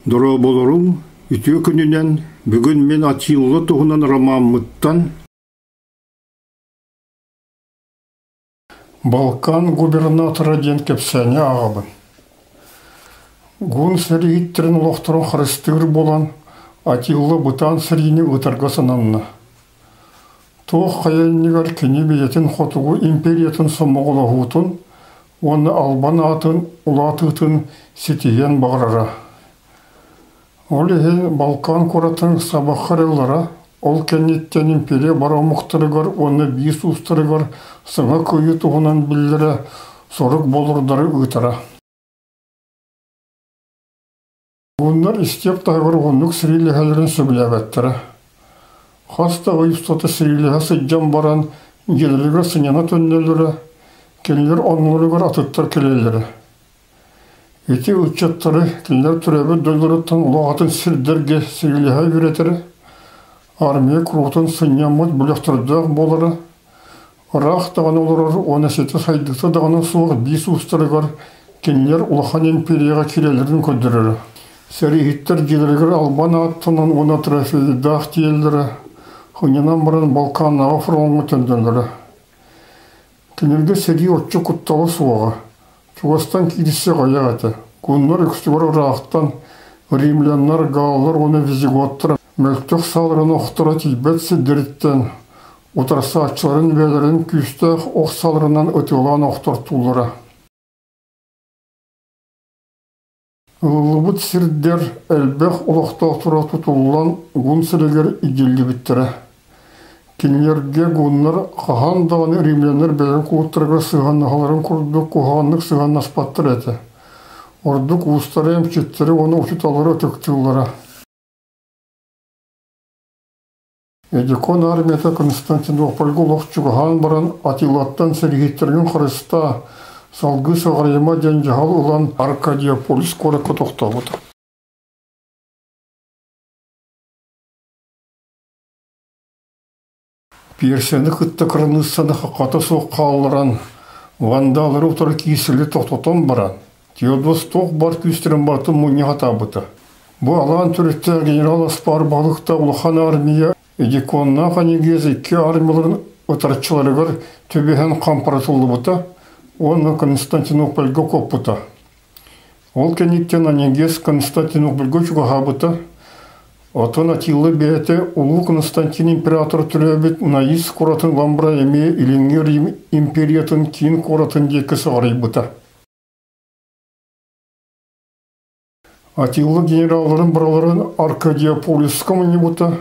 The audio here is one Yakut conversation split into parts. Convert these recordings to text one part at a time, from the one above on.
Дорооболоруҥ, үтүө күнүнэн! Бүгүн мин Атилла туһунан ромаммыттан Балкан губернатора диэн кэпсээни ааҕабын. Гун сэрииһиттэрин олохторун харыстыыр буолан, Атилла бытаан сэриини ыытарга сананна. Туох хайа иннигэр кини бэйэтин хотугу империятын сомоҕолоһуутун уонна албан аатын улаатыытын ситиһиэн баҕарара. Ол иһин Балкан куоратын сабаххарыллара, ол кэнниттэн империя бары омуктарыгар уонна биис уустарыгар саҥа кыайыы туһунан биллэрэ сорук болурдары ыытара. Гуннар истиэп таһыгар уһуннук сэриилэһэллэрин сөбүлээбэттэрэ. Хас да ый устата сэриилэһэ сылдьан баран дьиэлэригэр сынньана төннөллөрө, кинилэр оннуларыгар атыттар кэлэллэрэ. Ити ыччаттары кинилэр төрөөбүт дойдуларыттан олох атын сирдэргэ сэриилэһэ үөрэтэрэ, армия куруутун сынньаммыт бөлөхтөрдөөх буолара, Ыраах даҕаны олорор уонна ситэ сайдыыта даҕаны суох биис уустарыгар кинилэр улахан империяҕа киирэллэрин көрдөрөрө. Сэрииһиттэр дьиэлэригэр албан ааттанан уонна трофейдаах тиийэллэрэ, хынньанан баран Балканнааҕы фроҥҥа төннөллөрө. Кинилэргэ сэрии оччо куттала суоҕа, чугастан киирсэ аҕыйах этэ. Гуннар үксүгэр ыраахтан римляннар, галлар уонна визиготтар мөлтөх сааларын охторо тиийбэт сирдэриттэн утарсааччыларын бэйэлэрин күүстээх ох сааларынан ытыалаан охтортууллара. Ылыллыбыт сирдэр элбэх олохтоохторо тутуллан гун сиригэр илдьиллибиттэрэ. Кинилэргэ гуннар хаһан даҕаны римляннар бэйэлэрин кулуттарыгар сыһыаннаһалларын курдук куһаҕаннык сыһыаннаспаттар этэ. Ордук уустары, эмчиттэри уонна учууталлары ытыктыыллара. Эдикон армията Константинопольга олох чугаһаан баран Атилаттан сэрииһиттэрин харыстаа, салгыы сыҕарыйыма диэн дьаһал ылан Аркадиополис куоракка тохтообута. Персияны кытта кыраныыссаны хаххата суох хаалларан, вандаллары утары киирсили тохтотон баран, Теодос туох бар күүстэрин барытын мунньа сатаабыта. Бу алаан төрүттээх генерал Аспар баһылыкта улахан армия Эдиконнаах Анегез икки армияларын ытарчыларыгар түбэһэн хампаратыллыбыта уонна Константинопольга куоппута. Ол кэнниттэн Анегез Константинопольга чугаһаабыта, оттон Атилла бэйэтэ Улуу Константин император төрөөбүт Наис куоратын ламбра эмиэ Илиҥҥи Рим империятын киин куоратын диэки сыҕарыйбыта. Атилла генералларын барыларын Аркадиополиска мунньубута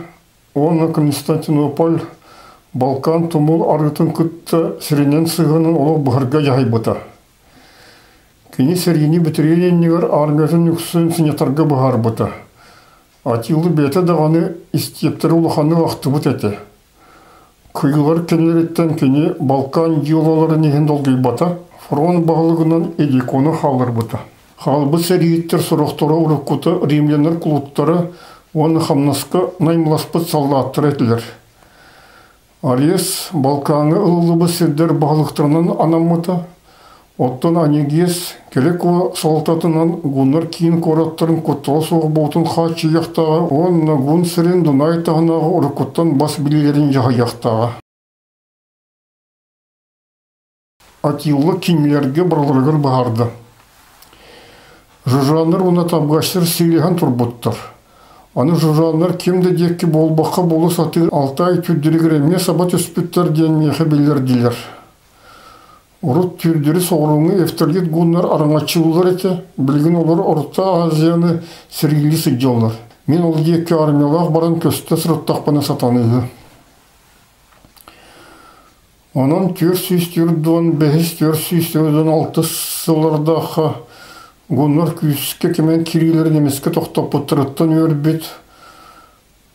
уонна Константинополь Балкан тумул арыытын кытта сиринэн сыһыанын олох быһарга дьаһайбыта. Кини сэриини бүтэриэн иннигэр армиятын үксүн сынньатарга быһаарбыта. Атилла бэйэтэ даҕаны истиэптэри улаханнык ахтыбыт этэ. Кыйылар кэннилэриттэн кини Балкан дьыалаларын иһин долгуйбата, фронт баһылыгынан Эдикону хаалларбыта. Хаалбыт сэрииһиттэр сорохторо уруккута римляннар кулуттара уонна хамнаска наймыласпыт саллааттара этилэр. Арес Балкаҥҥа ылыллыбыт сирдэр баһылыктарынан анаммыта, оттон Анегиес Кэлеко салалтатынан гуннар киин куораттарын куттала суох буолтун хааччыйыахтааҕа уонна гун сирин Дунай таһынааҕы уруккуттан бас билиилэрин дьаһайыахтааҕа. Атилла кинилэргэ барыларыгар баһаарда. Жужаннар уонна табгачтар сиилэһэн турбуттар. Аны жужаннар ким да диэки буолбакка буола сатыыр Алтай түрдэригэр эмиэ саба түспүттэр диэн миэхэ биллэрдилэр. Урут түүрдэри соҕурууҥҥу эфталит гуннар араҥаччылыыллар этэ, билигин олор Орто Азияны сэриилии сылдьаллар. Мин ол диэки армиялаах баран көстө сырыттахпына сатаныыһы. Онон 445 446 сыллардаахха гуннар күүскэ кимэн киириилэрин эмискэ тохтоппуттарыттан үөрбүт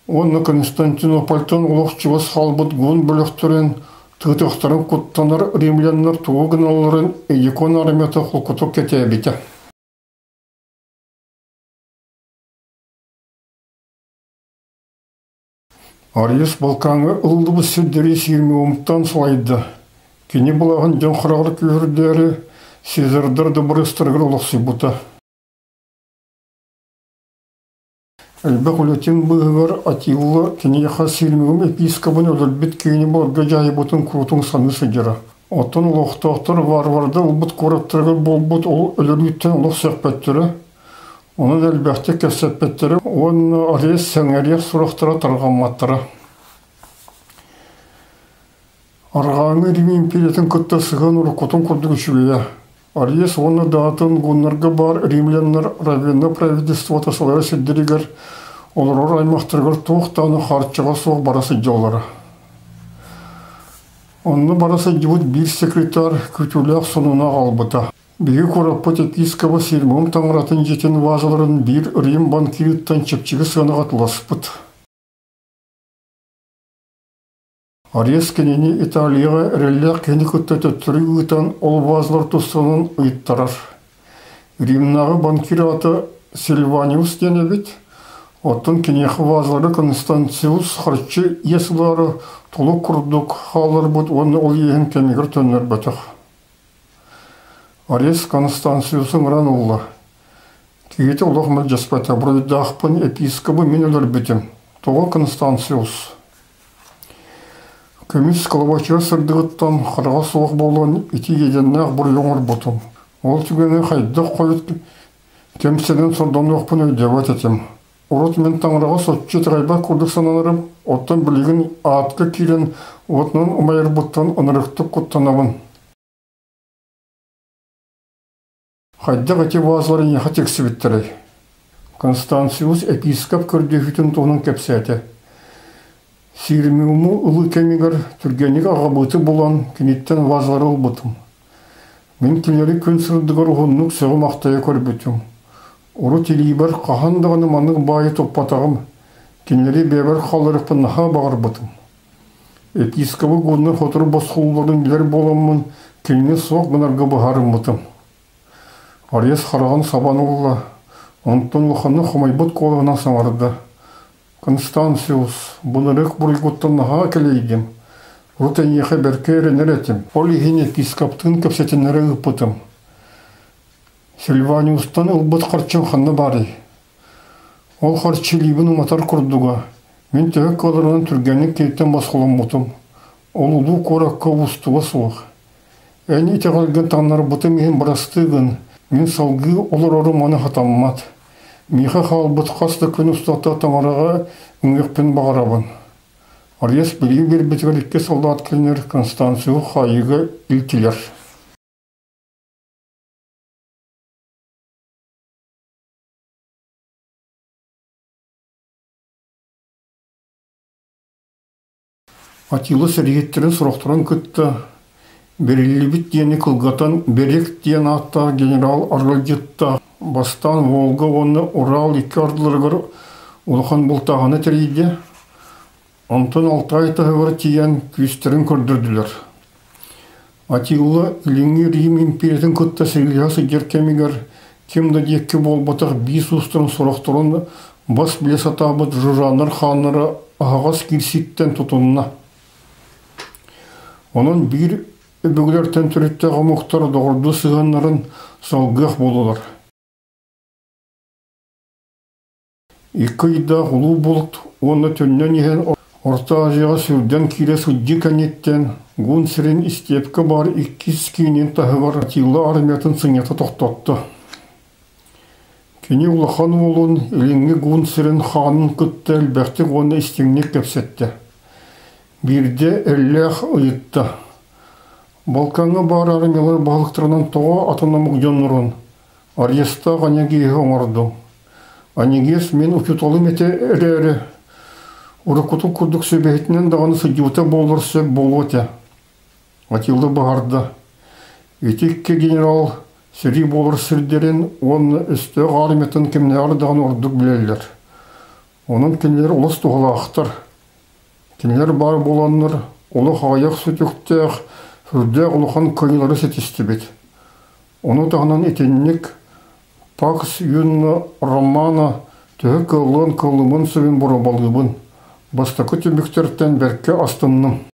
уонна Константинопольтан олох чугас хаалбыт гун бөлөхтөрүн тыытыахтарын куттанар римляннар тугу гыналларын Эдикон армията холкутук кэтээбитэ. Арыйыс Балкаҥҥа ыллыбыт сирдэри Сирмиумтан салайда. Кини былааһын дьон хараҕар күүһүрдээри Цезардар дыбарыастарыгар олохсуйбута. Элбэх үлэтин быыһыгар Атилла киниэхэ Сирмиум епискобын өлөрбүт киһини буларга дьаһайбытын куруутун саныы сылдьара. Оттон олохтоохтор варвардар ылбыт куораттарыгар буолбут ол өлөрүүттэн олох сөхпөттөрө, онон элбэхтик кэпсэппэттэрэ уонна ариэс сэҥээриэх сурахтара тарҕамматтара. Арҕааҥҥы Рим империятын кытта сыһыан уруккутун курдук үчүгэйэ. Ариес уонна даатын гуннарга баар римляннар Равенна правительствота салайар сирдэригэр олорор аймахтарыгар туох даҕаны харчыга суох бара сылдьаллара. Онно бара сылдьыбыт биир секретарь күүтүүлээх сонуну аҕалбыта. Биһиги куораппыт епискоба Сирмон таҥаратын дьиэтин вазаларын биир Рим банкирыттан чэпчэки сыанаҕа атыласпыт. Ариес кинини Италияҕа эрэллээх киһини кытта төттөрү ыытан ол вазалар тустарынан ыйыттарар. Римнааҕы банкир аата Сильваниус диэн эбит, оттон киниэхэ вазалары Констанциус харчы иэс ылаары толук курдук хаалларбыт уонна ол иэһин кэмигэр төннөрбөтөх. Ариес Констанциусы ыҥыран ылла. Киһитэ олох мэлдьэспэтэ, буруйдаахпын, епискобы мин өлөрбүтүм. Тоҕо Констанциус? Көмүс кылабачыга сырдыгыттан хараҕа суох буолан ити иэдэннээх буруйу оҥорбутум. Ол түгэни хайдах хойут кэмсэнэн сордонуохпун өйдөөбөт этим. Урут мин таҥараҕа соччо итэҕэйбэт курдук сананарым, оттон билигин аатка киирэн уотунан умайарбыттан ынырыктык куттанабын. Хайдах ити вазалар эйиэхэ тиксибиттэрэй? Констанциус епископ көрдөһүүтүн туһунан кэпсээтэ. Сирмиуму ылыы кэмигэр түргэнник аҕабыты булан, киниттэн вазалары ылбытым. Мин кинилэри күн сырдыгар уһуннук сөҕө-махтайа көрбүтүм. Урут илиибэр хаһан даҕаны маннык баайы туппатаҕым, кинилэри бэйэбэр хаалларыахпын наһаа баҕарбытым. Епискобы гуннар сотору босхолууларын билэр буоламмын, кинини суох гынарга быһаарыммытым. Ариес хараҕын сабан ылла, онтон улаханнык хомойбут куолаһынан саҥарда: «Констанциус, былырык буруйгуттан наһаа кэлэйдим. Урут эйиэхэ бэркэ эрэнэр этим. Ол иһин епископтыын кэпсэтиннэрэ ыыппытым. Сильваниустан ылбыт харчым ханна баарый? Ол харчы илиибин уматар курдуга, мин төһө кыаларынан түргэнник киниттэн босхоломмутум. Ол улуу куоракка уустуга суох. Эн итэҕэлгин таҥнарбытым иһин бырастыы гын, мин салгыы олорорум аны хатаммат. Миэхэ хаалбыт хас да күн устата таҥараҕа үҥүөхпүн баҕарабын. Ариас билии биэрбитигэр икки солдаат кинилэр Констанцию хаайыыга илтилэр. Атилла сэрииһиттэрин сорохторун кытта бэриллибит диэни кылгатан Берег диэн ааттаах генерал арыалдьыттаах бастаан Волга уонна Урал икки ардыларыгар улахан бултааһыны тэрийдэ, онтон Алтай таһыгар тиийэн күүстэрин көрдөрдүлэр. Атилла Илиҥҥи Рим империятын кытта сэриилэһэ сылдьар кэмигэр ким да диэки буолбатах биис уустарын сорохторун бас билэ сатаабыт жужаннар хааннара аһаҕас киирсииттэн тутунна. Онон биир өбүгэлэртэн төрүттээх омуктар доҕордуу сыһыаннарын салгыах буоллулар. Икки ыйдаах улуу булт уонна төннөн иһэн Орто Азияҕа сүүрдэн киирэ сылдьыы кэнниттэн Гун сирин истиэпкэ баар иккис киинин таһыгар Атилла армиятын сынньата тохтотто. Кини улахан уолун Илиҥҥи Гун сирин хаанын кытта элбэхтик уонна истиҥник кэпсэттэ. Биирдэ Эллээх ыйытта: «Балкаҥҥа баар армиялар баһылыктарынан тоҕо атын омук дьоннорун Арьестаах Анегиһы оҥордум. Анегиес мин учууталым этэ эрээри, уруккутун курдук сүбэһитинэн даҕаны сылдьыбыта буоллар сөп буолуо этэ. Атилла баһарда. Ити икки генерал сэрии буолар сирдэрин уонна өстөөх армиятын кимнээҕэр даҕаны ордук билэллэр. Онон кинилэр олус туһалаахтар. Кинилэр баар буоланнар олох аҕыйах сүтүктээх, сүрдээх улахан кыайыылары ситистибит. Ону таһынан итинник Пакс Юнна романа төһө кыаллыан кыаллымын сөбүн боруобалыыбын. Бастакы түмүктэртэн бэркэ астынным.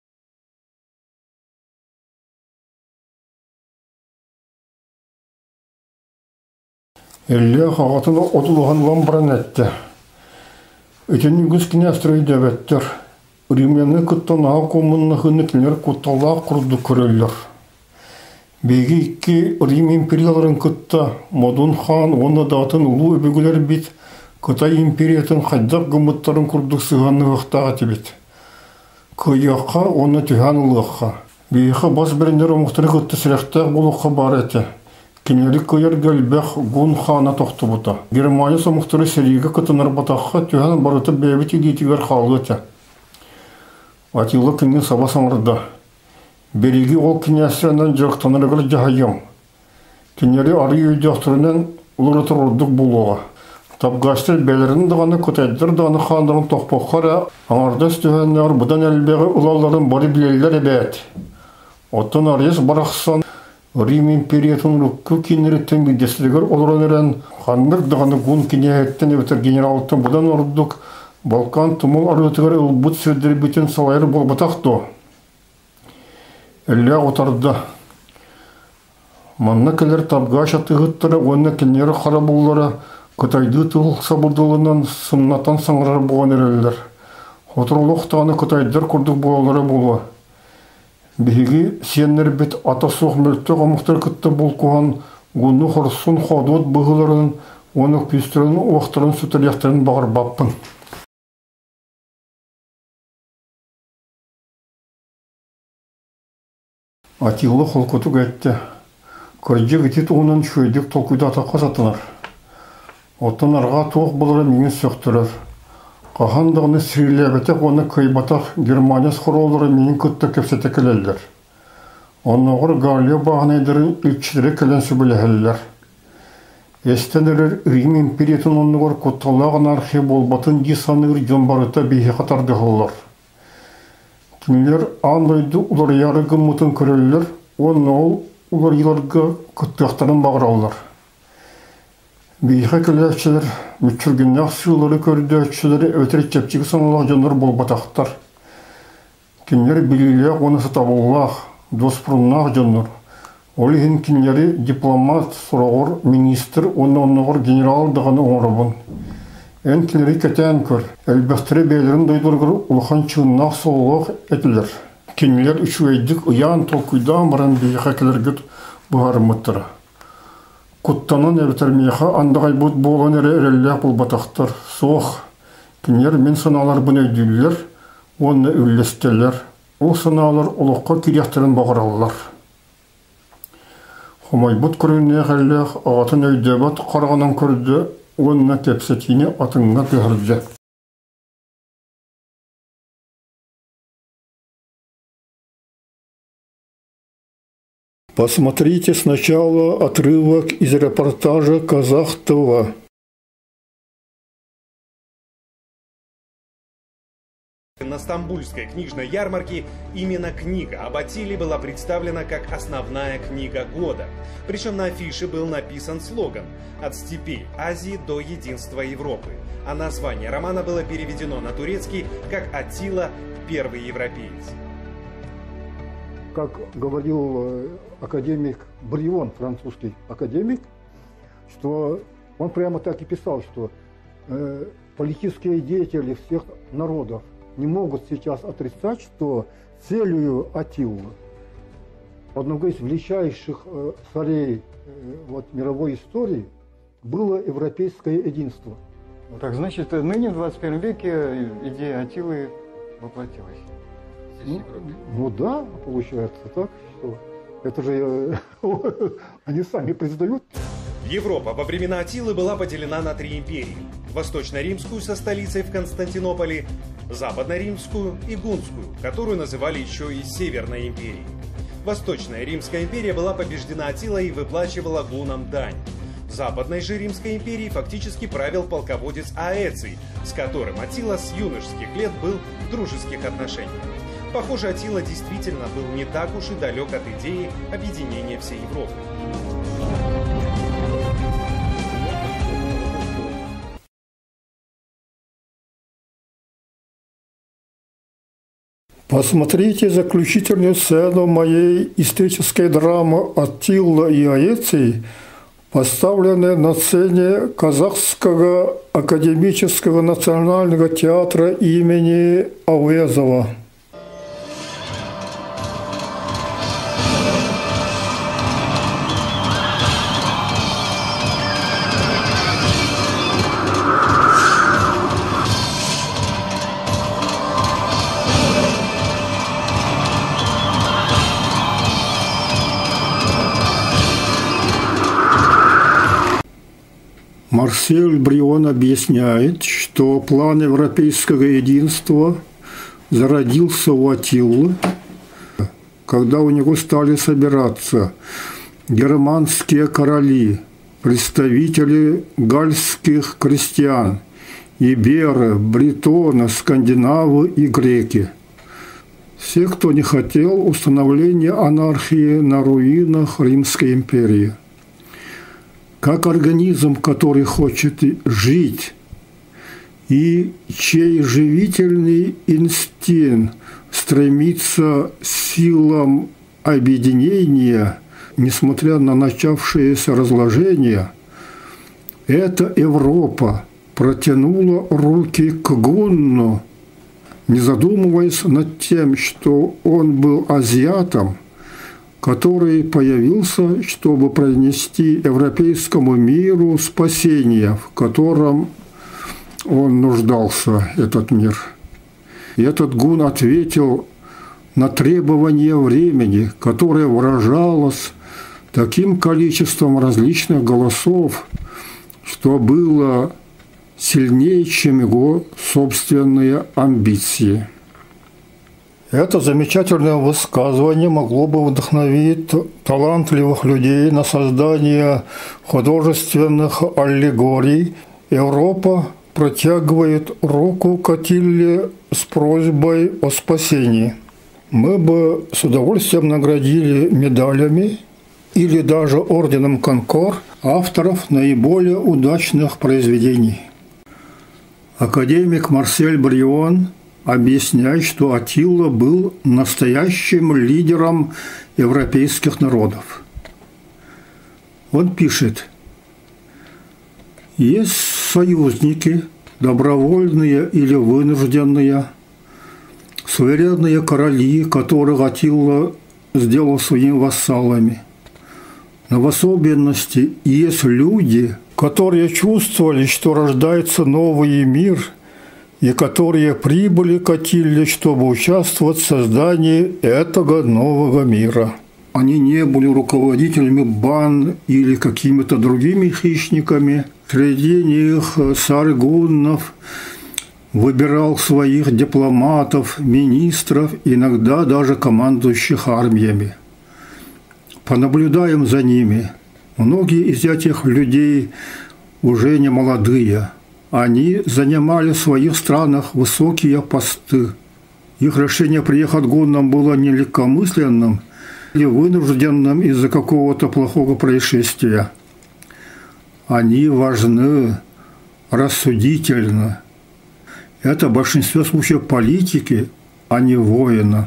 Иллээх аҕатын отулуһан ылан баран эттэ. Итини үгүс кинээстэр өйдөөбөттөр. Римляны кытта наһаа куомуннаһыыны кинилэр кутталлаах курдук көрөллөр. Биһиги икки Рим империяларын кытта Модун хаан уонна да атын улуу өбүгэлэрбит Кытай империятын хайдах гыммыттарын курдук сыһыаннаһыахтаах этибит. Кыайыахха уонна түһээн ылыахха. Биһиэхэ бас бэринэр омуктары кытта сүрэхтээх буолуохха баар этэ. Кинилэри кыайарга элбэх гун хаана тохтубута. Германия омуктары сэриигэ кытыннарбатахха түһэн барыта бэйэбит илиитигэр хаалыа этэ. Атилла кинини саба саҥарда. Биһиги ол кинээстэринэн дьарыктанарыгар дьаһайыам. Кинилэри арыый өйдөөхтөрүнэн уларытар ордук буолуоҕа. Табгаастар бэйэлэрин даҕаны, кытайдар даҕаны хааннарын тохпокко эрэ аҥардас түһээннэҕэр быдан элбэҕи ылалларын бары билэллэр эбээт. Оттон Ариас барахсан Рим империятын урукку кииннэриттэн биирдэстэригэр олорон эрэн, ханнык даҕаны гун кинээһиттэн эбэтэр генералтан быдан ордук Балкан тумул арыытыгар ылбыт сирдэрбитин салайар буолбатах дуо? Эллээх утарда. Манна кэлэр табгааш атыыһыттара уонна кинилэр харабыллара кытайдыы тыл сабыдыалынан сымнатан саҥарар буолан эрэллэр. Сотору олох даҕаны кытайдар курдук буолаллара буолуо. Биһиги сиэннэрбит ата суох мөлтөх омуктары кытта булкуһан, гуну хорсун хоодуот быһыыларын уонна күүстэрин-уохтарын сүтэриэхтэрин баҕарбаппын. Атилла холкутук эттэ: «Кырдьык ити туһунан үчүгэйдик толкуйдаатахха сатанар. Оттон арҕаа туох буолара миигин сөхтөрөр. Хаһан даҕаны сэриилээбэтэх уонна кыайбатах Германия хоруоллара миигин кытта кэпсэтэ кэлэллэр. Оннооҕор Галлия бааһынайдарын илчилэрэ кэлэн сүбэлэһэллэр. Эстэн эрэр Рим империятын оннугар кутталлаах анархия буолбатын дии саныыр дьон барыта биһиэхэ тардыһаллар. Кинилэр аан дойду уларыйаары гыммытын көрөллөр уонна ол уларыйыыларга кыттыахтарын баҕараллар. Биһиэхэ кэлээччилэр мүччүргэннээх сыыллары көрдөөччүлэр эбэтэр чэпчэки санаалаах дьоннор буолбатахтар. Кинилэр билиилээх уонна сатабыллаах, дуоспуруннаах дьоннор. Ол иһин кинилэри дипломат, сороҕор министр уонна оннооҕор генерал даҕаны оҥоробун. Эн кинилэри кэтээн көр, элбэхтэрэ бэйэлэрин дойдуларыгар улахан чыыннаах-сололоох этилэр. Кинилэр үчүгэйдик ыйаан толкуйдаан баран биһиэхэ кэлэргит быһаарыммыттара. Куттанан эбэтэр миэхэ андаҕайбыт буолан эрэ эрэллээх буолбатахтар. Суох, кинилэр мин санааларбын өйдүүллэр уонна үллэстэллэр. Ол санаалар олоххо киириэхтэрин баҕараллар. Хомойбут көрүҥнээх эллээх аҕатын өйдөөбөт хараҕынан көрдө уонна кэпсэтиини атыҥҥа түһэрдэ. Посмотрите сначала отрывок из репортажа «Казах ТВ». На Стамбульской книжной ярмарке именно книга об Аттиле была представлена как основная книга года. Причем на афише был написан слоган «От степей Азии до единства Европы». А название романа было переведено на турецкий как «Аттила. Первый европеец». Как говорил академик Брион, французский академик, что он прямо так и писал, что политические деятели всех народов не могут сейчас отрицать, что целью Аттилы, одного из величайших царей вот, мировой истории, было европейское единство. Так значит, ныне в 21 веке идея Аттилы воплотилась. Ну да, получается так, что это же они сами признают. Европа во времена Аттилы была поделена на три империи. Восточно-римскую со столицей в Константинополе, Западно-римскую и Гунскую, которую называли еще и Северной империей. Восточная Римская империя была побеждена Аттилой и выплачивала гунам дань. Западной же Римской империей фактически правил полководец Аэций, с которым Аттила с юношеских лет был в дружеских отношениях. Похоже, Аттила действительно был не так уж и далек от идеи объединения всей Европы. Посмотрите заключительную сцену моей исторической драмы «Аттила и Аэций» Поставлены на сцене Казахского академического национального театра имени Ауэзова. Марсель Брион объясняет, что план европейского единства зародился у Атиллы, когда у него стали собираться германские короли, представители гальских крестьян, иберы, бретоны, скандинавы и греки. Все, кто не хотел установления анархии на руинах Римской империи. Как организм, который хочет жить, и чей живительный инстинкт стремится силам объединения, несмотря на начавшееся разложение, эта Европа протянула руки к гунну, не задумываясь над тем, что он был азиатом, который появился, чтобы принести европейскому миру спасение, в котором он нуждался, этот мир. И этот гун ответил на требование времени, которое выражалось таким количеством различных голосов, что было сильнее, чем его собственные амбиции. Это замечательное высказывание могло бы вдохновить талантливых людей на создание художественных аллегорий. Европа протягивает руку к Атилле с просьбой о спасении. Мы бы с удовольствием наградили медалями или даже орденом Конкор авторов наиболее удачных произведений. Академик Марсель Брион объясняет, что Атилла был настоящим лидером европейских народов. Он пишет: «Есть союзники, добровольные или вынужденные, суверенные короли, которых Атилла сделал своими вассалами. Но в особенности есть люди, которые чувствовали, что рождается новый мир, и которые прибыли к Атилле, чтобы участвовать в создании этого нового мира. Они не были руководителями банд или какими-то другими хищниками. Среди них царь гуннов выбирал своих дипломатов, министров, иногда даже командующих армиями. Понаблюдаем за ними. Многие из этих людей уже не молодые. Они занимали в своих странах высокие посты. Их решение приехать к гуннам было не легкомысленным или вынужденным из-за какого-то плохого происшествия. Они важны, рассудительны. Это в большинстве случаев политики, а не воины.